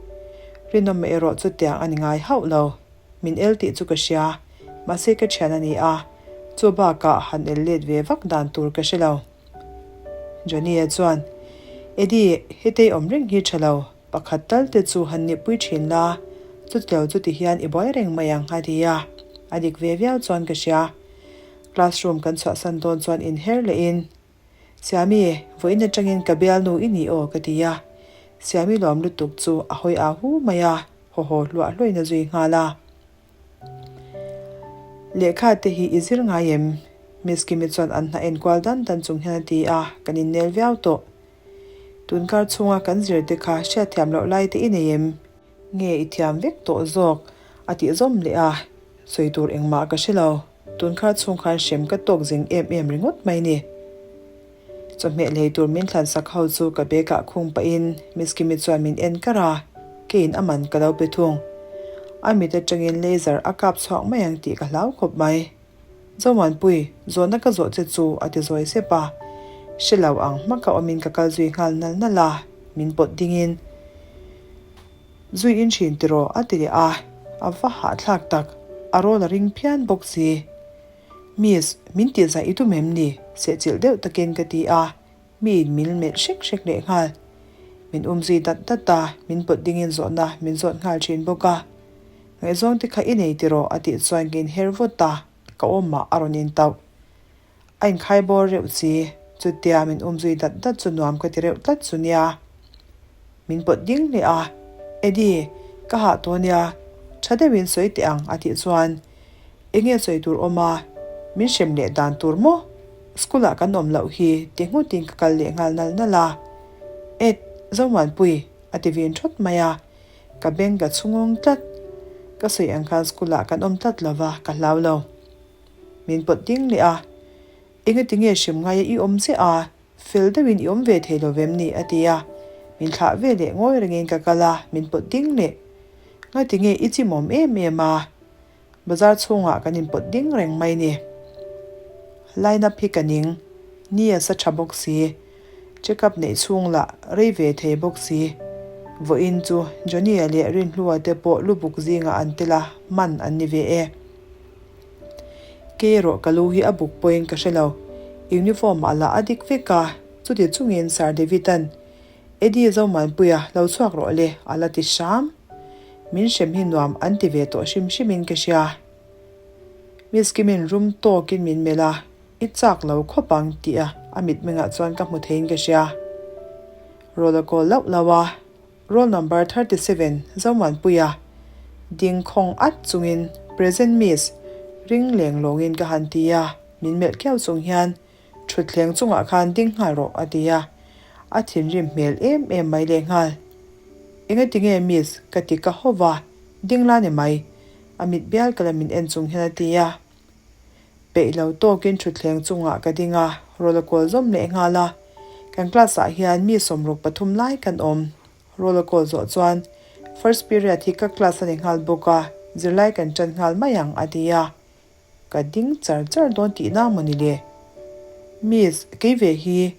Rinawma erawh chutiang a ni ngai hauh lo. Min el tih chu ka hria, mahse ka thian a ni a, chu bakah han el let ve vak dan tur ka hre lo. Johnny-a chuan, Eddie, hetei awm reng hi tha lo, pakhat tal te chu han nihpui thin la, chutilo chuti hian i buai reng mai ang, a ti a. A dik ve viau chuan ka hria. Classroom kan chhuahsan dawn chuan inher lehin, Siami, vawiin atangin ka bialnu i ni aw, ka ti a. Siami lawm lutuk chu a hawi au hu mai a, haw haw hluah hluahin a zui nghal a. Lehkha te hi i zir ngai em? Miss Kimi chuan an hna enkual dan dan chung hian a ti a, kan innel viau tawh. Tunkar chhunga kan zir te kha hriatthiam loh lai te i nei em? Nge i thiam vek tawh zawk? a tih zawm leh a, sawi tur engmah ka hre lo. Tunkar chhung khan hrem ka tawk zing em em ringawt mai ni. Chawhmeh lei tur min thlan sak ho chu ka bag ah khung pahin Miss Kimi chuan min en kar a, keiin a man ka lo pe thung. A mit atangin laser a kap chhuak mai ang tih ka hlau khawp mai. Zomuanpui, zawhna ka zawh che chu a ti zawi sep a. Hre lo ang hmaka awmin ka kal zui nghal nal nal a, min pawt dingin zui in thin tiraw a ti leh a, a va hahthlak tak, a rawl a ring phian bawk si. Miss, min tih zah i tum em ni? Sehchilh deuh takin ka ti a, mi in min melh hrek hrek leh nghal. Min um zui dat dat a, min pawt dingin zawhna min zawt nghal thin bawk a. Ngaihzawng te kha i nei tiraw a tih chuan ka inher vut a, ka awmah a rawn intauh. A inkhai bawr reuh chi, chutia min umzui dat dat chu nuam ka ti reuh tlat chu nia. Min pawt ding leh a, Eddie, ka hah tawh nia, tha deuhin sawi teh ang a tih chuan enge sawi tur awm a, min hrem leh dan tur maw? School ah kan awm loh hi ti nghutin ka kal leh nghal nal nal a. Ed, Zomuanpui a ti vin thawt mai a, ka beng ka chhungawng tlat. Ka sawi ang khan school ah kan awm tlat lova ka hlau lo. Min pawt ding leh a, Engati nge hrem ngaia i awm che a, fel deuhin i awm ve thei lo vem ni? a ti a. Min thlah ve leh ngawi rengin ka kal a, min pawt ding leh. Ngati nge i chimawm em em a? Bazar chhungah kan inpawt ding reng mai ni. Line up hi ka ning, ni a sa tha bawk si. Check up neih chhung lah rei ve thei bawk si. Vawiin chu Johnny-a leh Rinhlua te pawh lubuk zingah an tel a, man an ni ve e. Kei erawh ka lu hi a buk pawhin ka hre lo. Uniform ah lah a dik vek a, chuti chungin Sir David-a'n, Eddie Zomuanpuia lo chhuak rawh le, a la ti hram. Min hrem hi nuam an ti ve tawh hrim hrimin ka hria. Miss Kimin rum tawkin min melh a, I chak lo khawp ang tih a a mitmengah chuan ka hmu theiin ka hria. Roll a call lauh lauh a, Roll number 37 Zomuanpuia ding khawng at chungin Present Miss ring leng lawngin ka han ti a, min melh kiau chung hian thutthleng chungah khan ding nghal rawh a ti a, a thinrim hmel em em mai leh nghal. Engati nge Miss ka ti ka haw va, ding la ni mai, a mit bial ka la min en chung hian a ti a. Peih lo tawkin thutthleng chungah ka ding a, roll a kawl zawm leh nghal a. Kan class ah hian mi 63 lai kan awm. Roll a kawl zawh chuan first period hi ka class a ni nghal bawk a, zirlai kan tan nghal mai ang a ti a. Ka ding char char dawn tihna maw ni le? Miss, kei ve hi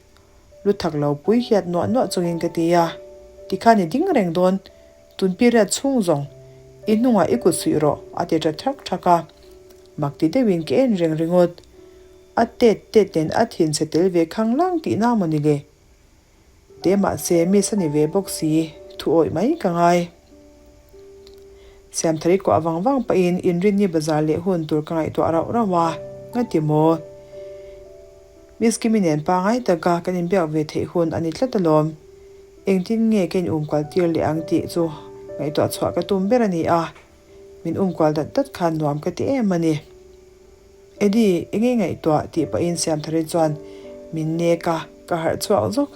lu thak lo pui hiat nuah nuah chungin ka ti a. Tikhan i ding reng dawn Tun period chhung zawng i hnungah i kut suih rawh a ti ta thak thak a, mak ti deuhin ka en reng ringawt. A tet tet nen a thin chhe tel ve khang lang tihna maw ni le? Te mahse miss a ni ve bawk si, thu awih mai ka ngai. Siamthari kuah vang vang pahin Inrinni bazar leh hun tur ka ngaihtuah rauh rauh a, ngati maw? Miss Kimi nen pangai taka kan inbiak ve theih hun a ni tlat alawm. Engtin nge ka in umkual tir leh ang tih chu ngaihtuah chhuah ka tum ber a ni a, min umkual dat dat khan nuam ka ti em a ni. Eddie, enge ngaihtuah tih pahin Siamthari chuan min nek a, ka harh chhuak zawk.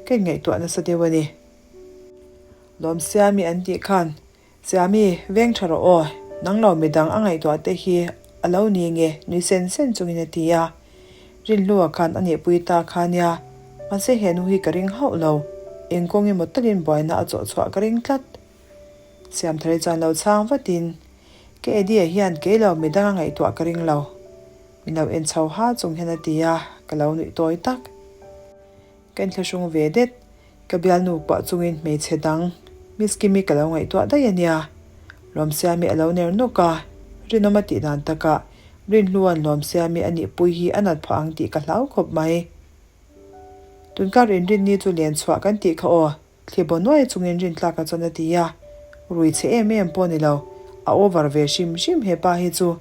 Ka inngaihtuah nasa deuh a ni. Lawmsiami an tih khan Siami, veng tha rawh aw, nang lo midang a ngaihtuah te hi a lo ni nge nui sen sen chungin a ti a. Rinhlua khan a nihpui ta kha nia, mahse he nu hi ka ring hauh lo, eng kawng emaw talin buaina a chawh chhuah ka ring tlat. Siamthari chuan lo chhang vatin, Ka Eddie-a hian kei lo midang a ngaihtuah ka ring lo, min lo en chho ha chung hian a ti a, ka lo nuih tawi tak. Ka inthlahrung ve det. Ka bialnu pah chungin hmeichhe dang Miss Kimi ka lo ngaihtuah daih a nia. Lawmsiami a lo ner nawk a, rinawm a tih dan takah Rinhlua'n Lawmsiami a nihpui hi a nat phah ang tih ka hlau khawp mai. Tunkar inrinni chu len chhuah kan tih kha aw, thli baw nuai chungin Rintlaka chuan a ti a, rui chhe em em pawh ni lo, a over ve hrim hrim he pa hi chu.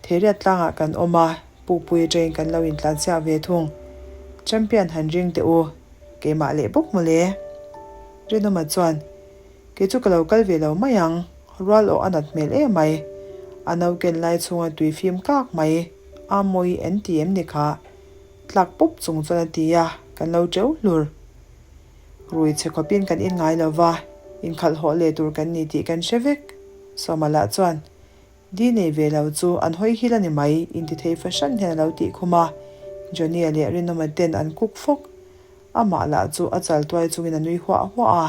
Theiriat tlangah kan awm a, Pukpui atangin kan lo intlansiak ve thung. Champion han ring teh u, keimah leh bawk mawle. Rinawma chuan, Kei chu ka lo kal ve lo mai ang, rual awh a nat hmel em mai. A no ken lai chhunga tui fim kak mai, a mawi en ti em ni kha? Tlak pawp chung chuan a ti a, kan lo teuh hlur. Rui chhe khawpin kan in ngai lo va, inkhalh hawh leh tur kan ni tih kan hre vek. Sawma lah chuan, Di nei ve lo chu an hawi hil a ni mai, intithei fahran hian a lo tih khum a. Johnny-a leh Rinawma ten an kuk fawk. Amah lah chu a chal tuai chungin a nui huah huah a.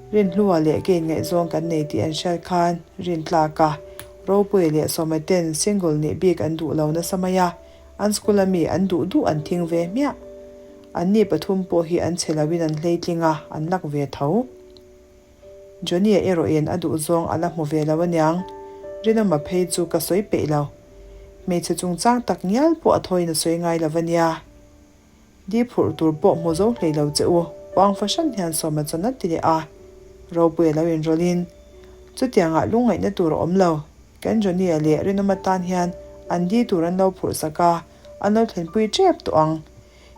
Rinhlua leh ke inngaihzawng kan nei tih an hriat khan Rintlaka, Ropuia leh Sawma ten single nih bik an duh lo nasa mai a, an school a mi an duh duh an thing ve hmiah. Anni pathum pawh hi an chhe loin an hleitling a, an lak ve tho. Johnny-a erawhin a duhzawng a la hmu ve lo aniang. Rinawma phei chu ka sawi peih lo. Hmeichhe chungchang tak ngial pawh a thawiin a sawi ngai lo ania. Di phurh tur pawh hmu zo hlei lo che u, uang fahran hian Sawma chuan a ti leh a. Ropuia lo inrawlhin. Chutiangah lungngaihna tur a awm lo. Kan Johnny-a leh Rinawma tan hian an di tur an lo phurh sak a, an lo thlenpui tep tawh ang.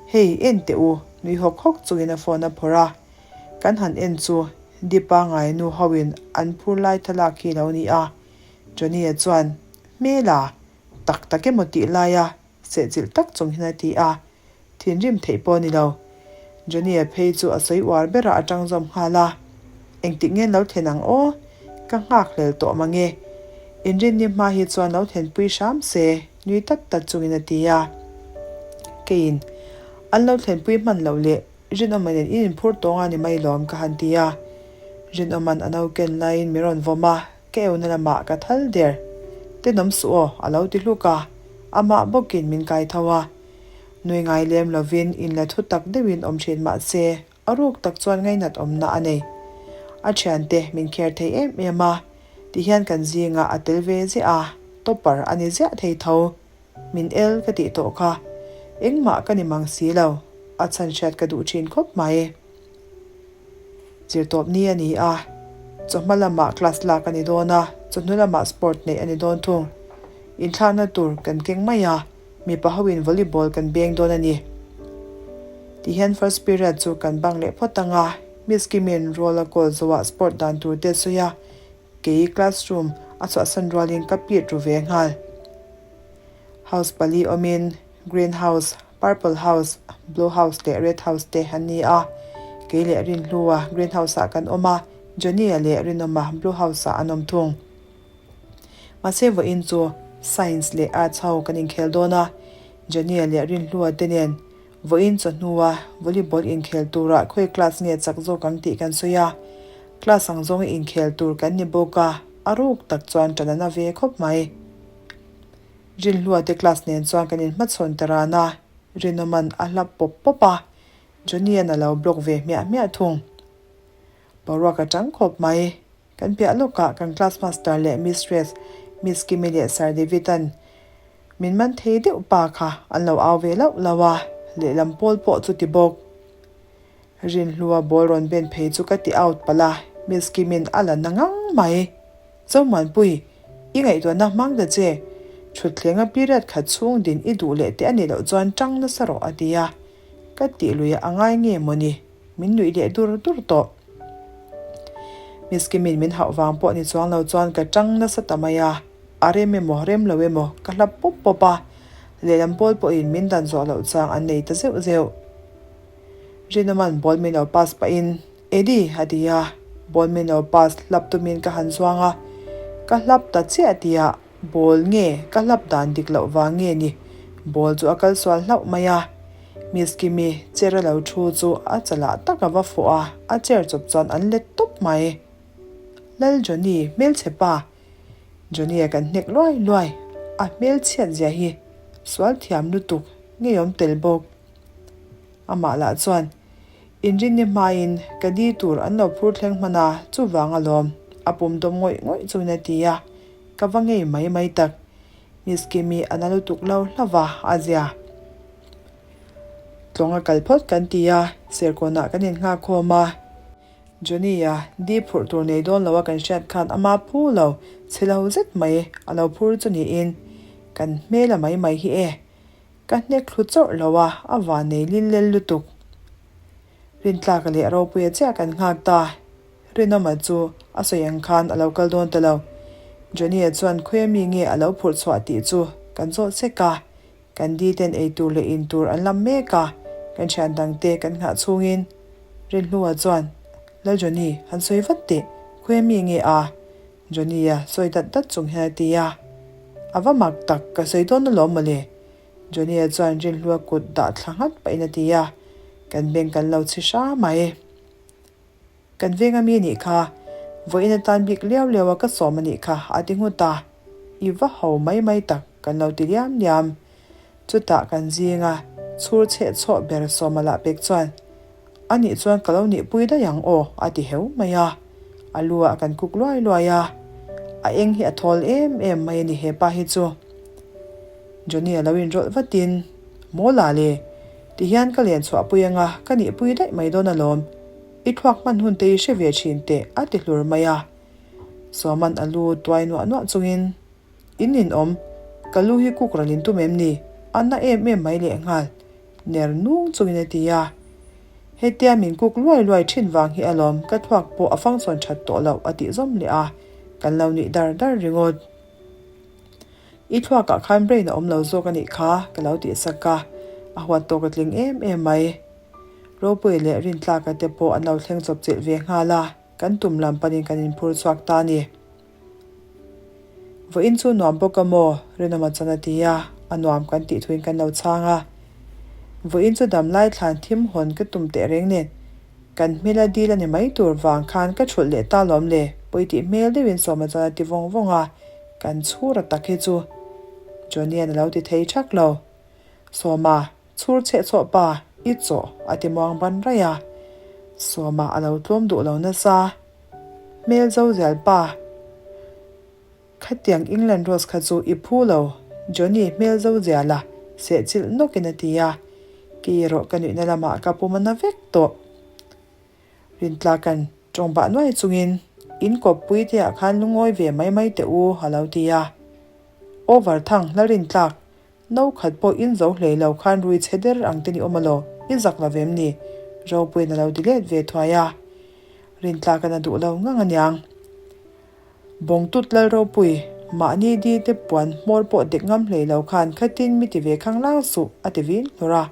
Hei, en teh u, nui hawk hawk chungin a phone a phawrh a. Kan han en chu Deepa ngai nu hoin an phur lai thlalak hi lo ni a. Johnny-a chuan, Hmela, tak tak emaw tih laia sehchilh tak chung hian a ti a. Thinrim theih pawh a ni lo. Johnny-a phei chu a sawi uar berah a tang zawm nghal a. Engtik nge lo thlen ang aw? Ka nghak hlel tawh mang e. Inrinni hma hi chuan lo thlenpui hram se, nui tat tat chungin a ti a. Keiin, An lo thlenpui hman loh leh Rinawma nen in inphur tawng a ni mai lawm ka han ti a. Rinawma'n a no ken laiin min rawn vawm a, ka euna lamah ka thal der. Tenawm suh aw, a lo ti hluk a. Amah bawkin min kai tho a. Nui ngai lem lovin in la thu tak deuhin awm thin mah se, a ruk tak chuan ngainat awmna a nei. A thiante min kher thei em em a, tihian kan zingah a tel ve ziah a, topper a ni ziah thei tho. Min el ka tih tawh kha, engmah ka ni mang si lo, a chhan hriat ka duh thin khawp mai. Zirtawp ni a ni a, chawhma lamah class lak a ni dawn a, chawhnu lamah sport neih a ni dawn thung. Inthlakna tur kan keng mai a, mipa hoin volleyball kan beng dawn a ni. Tihian first period chu kan bang leh phawt ang a, Miss Kimin roll a kawl zawhah sport dan tur te sawi a, kei classroom a chhuahsan rualin ka pit ru ve nghal. House pali awmin Green House, Purple House, Blue House leh Red House te an ni a. Kei leh Rinhlua Green House-ah kan awm a, Johnny-a leh Rinawma Blue House-ah an awm thung. Mahse vawiin chu Science leh Arts ho kan inkhel dawn a, Johnny-a leh Rinhlua te nen vawiin chawhnua volleyball inkhel turah khawi class nge chak zawk ang tih kan sawi a. Class ang zawnga inkhel tur kan ni bawk a, a ruk tak chuan ṭan a na ve khawp mai. Rinhlua te class nen chuan kan inhmachhawn ta ran a, Rinawma'n a hlap pawp pawp a, Johnny-a'n a lo block ve hmiah hmiah thung. Boruak a chang khawp mai. Kan piah lawkah kan class master leh mistress, Miss Kimi leh Sir David-a'n min man thei deuh pa kha an lo au ve lauh lauh a, lehlam pawl pawh chu ti bawk. Rinhlua ball rawn ben phei chu ka ti out palh a, Miss Kimi'n a la na ngang mai. Zomuanpui, i ngaihtuahna hmang ta che. Thutthleng a period khat chhung din i duh leh te a nih loh chuan tang nasa rawh a ti a. Ka tih luiah a ngai nge mawni? Min nuih leh dur dur tawh. Miss Kimi'n min hauh vang pawh ni chuang lo chuan ka tang nasa ta mai a. A rem emaw rem lo emaw ka hlap pawp pawp a. Lehlam pawl pawhin min dan zawh loh chang an nei ta zeuh zeuh. Rinawma'n ball min lo pass pahin, Eddie, a ti a, ball min lo pass hlap tumin ka han zuang a, ka hlap ta chiah tia ball nge ka hlap dan dik loh vang nge ni, ball chu a kal sual hlauh mai a. Miss Kimi chair a lo thu chu a chalah tak a va fuh a, a chair chawp chuan an let tawp mai. Lal Johnny, hmelchhe pa! Johnny-a kan hnek luai luai, a hmelchhiat zia hi sual thiam lutuk ngeiawm tel bawk. Amah lah chuan, Inrinni hmain ka di tur an lo phur thleng hman a, chuvang alawm, a pum dawm ngawih ngawih chuin a ti a, ka va ngei mai mai tak. Miss Kimi a na lutuk lo hlauh a, a zia. Tlawng a kal phawt kan ti a, Serkawnah kan innghak khawm a. Johnny-a di phurh tur nei dawn lo a kan hriat khan ama phu lo, chhe lo zet mai a lo phur chu niin kan hmel a mai mai hi e. Ka hnek thlu chawrh lo a, a van nei lil lel lutuk. Rintlaka leh Ropuia chiah kan nghak ta. Rinawma chu a sawi ang khan a lo kal dawn ta lo. Johnny-a chuan khawi ami nge a lo phurh chhuah tih chu kan zawh sek a. Kan di ten ei tur leh in tur an lam mek a, kan thian dangte kan nghah chhungin Rinhlua chuan, Lal Johnny, han sawi vat teh, khawi ami nge a? Johnny-a sawi dat dat chung hian a ti a, A va mak tak, ka sawi dawn alawm mawle. Johnny-a chuan Rinhlua kut dah thla nghat pahin a ti a, kan beng kan lo chhi hra mai. Kan veng ami anih kha, vawiin atan bik liau liau a ka sawm anih kha a ti nghut a, I va ho mai mai tak kan lo ti liam liam. Chutah kan zinga chhur chheh chhawh ber sawma lah pek chuan, A nih chuan ka lo nihpui daih ang aw, a ti heu mai a. A lu ah kan kuk luai luai a. A eng hi a thawl em em mai a ni he pa hi chu. Johnny a lo inrawlh vatin, Mawla le, tihian ka len chhuahpui anga ka nihpui daih mai dawn alawm. I thluak hman hun te i hre ve thin teh, a ti hlur mai a. Sawman a lu tuai nuah nuah chungin, In ninawm, ka lu hi kuk ral in tum em ni? A na em em mai lehnghal, ner nung chungin a ti a. Hetia min kuk luai luai thin vang hi alawm ka thluak pawh a function that tawh loh a tih zawm leh a, kan lo nuih dar dar ringawt. I thluakah khan brain a awm lo zawk a nih kha ka lo tih sak a, a huat tawk a tling em em mai. Ropui leh Rintlaka te pawh an lo thleng chawp chilh ve nghal a, kan tum lam panin kan inphur chhuak ta a ni. Vawiin chu nuam bawk a maw? Rinawma chuan a ti a, a nuam kan tih thuin kan lo chhang a. Vawiin chu damlai thlan thim hawn ka tum teh reng nen, kan hmela dil a ni mai tur vang khan ka thulh leh ta lawm le, pawi tih hmel deuhin Sawma chuan a ti vawng vawng a, kan chhur a tak hi chu Johnny-a'n a lo ti thei thak lo. Sawma, chhur chheh chawh pa, i chawh a ti muang ban raih a, Sawma a lo tlawm duh lo nasa. Hmel zo zel pa. Khatiang England Rose kha chu i phu lo, Johnny hmel zo zial a, seh chilh nawkin a ti a. Kei erawh ka nuihna lamah ka pum a na vek tawh. Rintlaka'n tawng bah nuai chungin, In kawppui te ah khan lungawi ve mai mai teh u, a lo ti a. Over thang hla rintlak No khat pawh in zo hlei lo khan rui chhe der ang te ni awm alaw, i zak lo vem ni? Ropuiin a lo ti let ve thuai a. Rintlak an a duh lo ngang aniang. Bawngtut Lal Ropui, mahni di te puan hmawr pawh dek ngam hlei lo khan khatin mi ti ve khang lang suh a ti vin hlur a,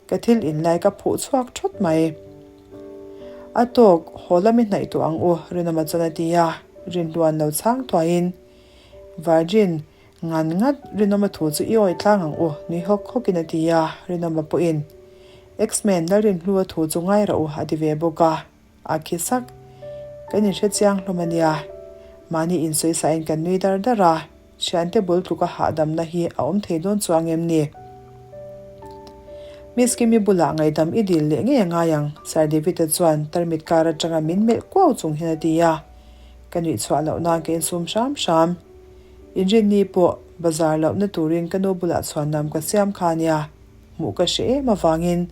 ka thil in lai ka phuh chhuak thawt mai. A tawk, haw lam i hnaih tawh ang u, Rinawma chuan a ti a, Rinhluan lo chhang thuaiin Virgin, Ngan ngat, Rinawma thu chu i awi tlang ang u, nui hawk hawkin a ti a, Rinawma pawhin, X-Men, Lalrinhlua thu chu ngai rah u, a ti ve bawk a, a khi sak. Kan inhre chiang hlawm a nia. Mahni insawisain kan nui dar dar a, thiante bul tluka hahdamna hi a awm thei dawn chuang em ni? Miss Kimi bulah ngaihdam i dil leh ngei a ngai ang, Sir David-a chuan tarmit kar atanga min melh kuau chung hian a ti a, ka nuih chhuah loh nan ka insum hram hram. Inrinni pawh bazar lohna turin ka nu bulah chhuan lam ka siam kha ania, hmuh ka hre em avangin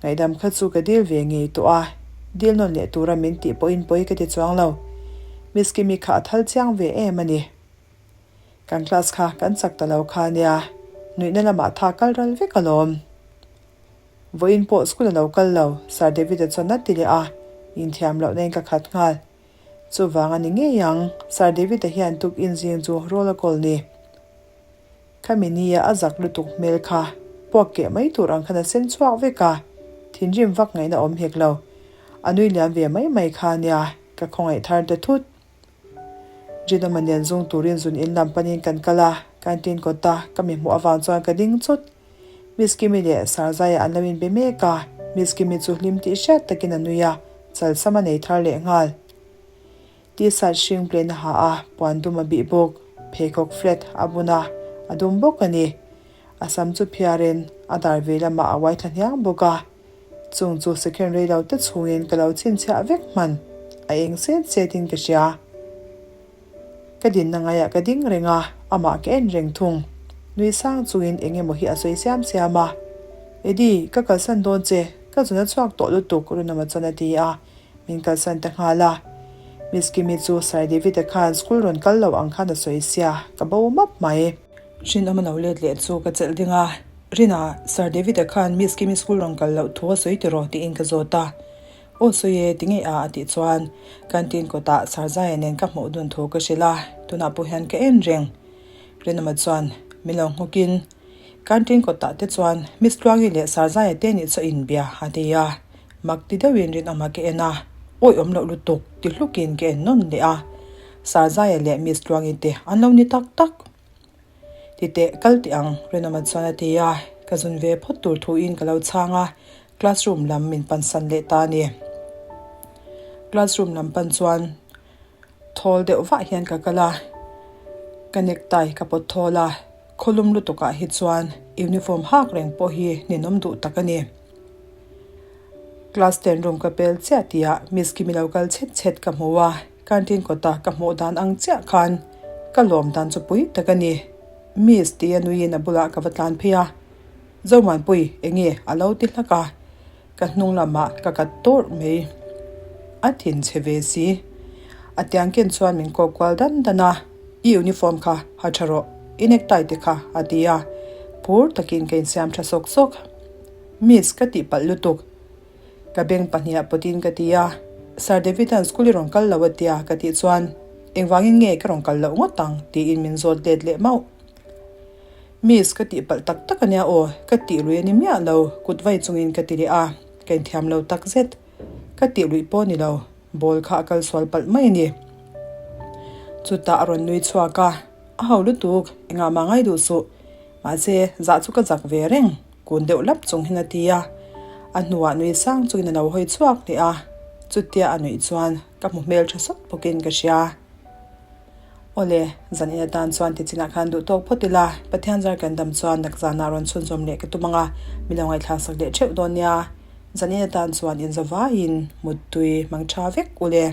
ngaihdam kha chu ka dil ve ngei tawh a, dil nawn leh tura min tih pawhin pawi ka ti chuang lo. Miss Kimi kha a thal chiang ve em a ni. Kan class kha kan chak ta lo kha ania, nuihna lamah tha kal ral vek alawm. Vawiin pawh school a lo kal lo, Sir David-a chuan a ti leh a, inthiam lohna in ka khat nghal. Chuvang a ni ngei ang, Sir David-a hian tuk in zing chu rawl a kawl ni. Khami nia a zak lutuk hmel kha puak keh mai tur ang khan a sen chhuak vek a, thinrim vak ngaihna awm hek lo. A nui liam ve mai mai kha nia, ka khawngaih thar ta thut. Rinawma nen zung turin zun in lam panin kan kal a, canteen kawta ka mi hmuh avang chuan ka ding chawt. Miss Kimi leh Sarzaia an lo inbe mek a, Miss Kimi chu hlim tih hriat takin a nui a, chalsam a nei thar leh nghal. T-shirt hring plain a ha a, puan dum a bih bawk, pheikhawk flat a bun a, a dum bawk a ni. A sam chu phiarin a dar ve lamah a uai thla hniang bawk a, chung chu second rei lo te chhungin ka lo chhinchhiah vek hman, a eng set setin ka hria. Ka dinna ngaiah ka ding reng a, amah ka en reng thung. Nui sang chungin eng emaw hi a sawi siam siam a. Eddie, ka kalsan dawn che, ka zun a chhuak tawh lutuk, Runawma chuan a ti a, min kalsan ta nghal a. Miss Kimi chu Sir David-a khan school rawn kal lo ang khan a sawi sia, ka bo map mai. Rinawma lo let leh chu ka chelh ding a, Rina, Sir David-a khan Miss Kimi school rawn kal loh thu a sawi tiraw? tiin ka zawt a. Aw sawi e, ti ngei a a tih chuan canteen kawtah Sarzaia nen ka hmuh dun thu ka hrilh a, tunah pawh hian ka en reng. Rinawma chuan min lo nghawkin canteen kawtah te chuan Miss Tluangi leh Sarzaia te nih chu a inbia a ti a, mak ti deuhin Rinawma ka en a, awi awm loh lutuk ti hlukin ka en nawn leh a, Sarzaia leh Miss Tluangi te an lo ni tak tak. Ti teh kal teh ang, Rinawma chuan a ti a, ka zun ve phawt tur thuin ka lo chhang a, classroom lam min pansan leh ta a ni. Classroom lam pan chuan thawl deuh vah hian ka kal a, ka necktie ka pawt thawl a, khawlum lutukah hi chuan uniform hak reng pawh hi ninawm duh tak a ni. Class ten room ka pel chiah tihah Miss Kimi lo kal chhet chhet ka hmu a, canteen kawta ka hmuh dan ang chiah khan ka lawm dan chu pui tak a ni. Miss tia nuiin a bulah ka va tlan phei a, Zomuanpui enge a lo ti hlak a, ka hnung lamah ka kat tawrh mai. A thin chhe ve si. A tiang ken chuan min kawk kual dan dan a, I uniform kha ha tha rawh, i necktie te kha, a ti a. Phur takin ka insiam tha sawk sawk. Miss, ka tihpalh lutuk. Ka beng pahniha pawtin ka ti a, Sir David-a'n school i rawn kal lo a tia ka tih chuan, Engvangin nge ka rawn kal loh ngawt ang? tiin min zawt let leh mauh. Miss, ka tihpalh tak tak a nia aw, ka tih lui a ni miah lo, kut vai chungin ka ti leh a, ka inthiam lo tak zet. Ka tih luih pawh ni lo, ball kha a kal sual palh mai a ni. Chutah a rawn nui chhuak a, A ho lutuk, engah mah ngai duh suh. Mahse, zah chu ka zak ve reng, kun deuh lap chung hian a ti a. A hnuah nui sang chungin a lo hawi chhuak leh a, chutia a nuih chuan ka hmu hmel tha sawt bawkin ka hria. Awle, zan in atan chuan ti chinah khan duh tawk phawt ila, Pathian zar kan dam chuan nak zanah rawn chhunzawm leh ka tum ang a, mi lo ngaihthlak sak leh theuh dawn nia. Zan in atan chuan inzawvaiin muttui hmang tha vek ule.